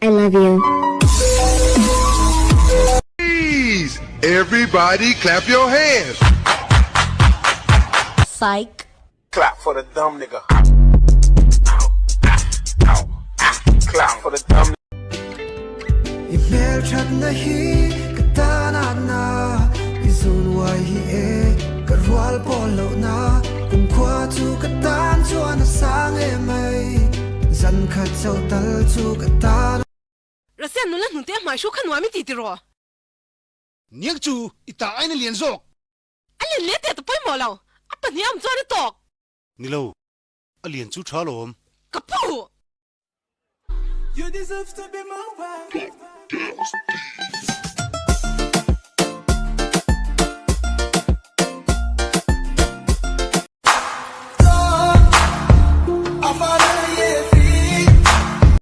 I love you. Please, everybody clap your hands. Psych. Clap for the dumb nigga. Clap for the dumb. I hmel thatna hi ka tan a na, i zun uai hi e ka rual pawl loh na, kumkhua chu ka tan chuan a sang em mai, zan khat chauh tal chu ka tan. Rasian nula hnute a hmai hru kha nuam i ti tiraw? Niang chu i ta aina lian zawk. A lian leh teh ta pawimawh lo, a pahnih awm chuan a tawk. Ni lo, a lian chu tha lawm. Ka pu! You deserve to be my wife.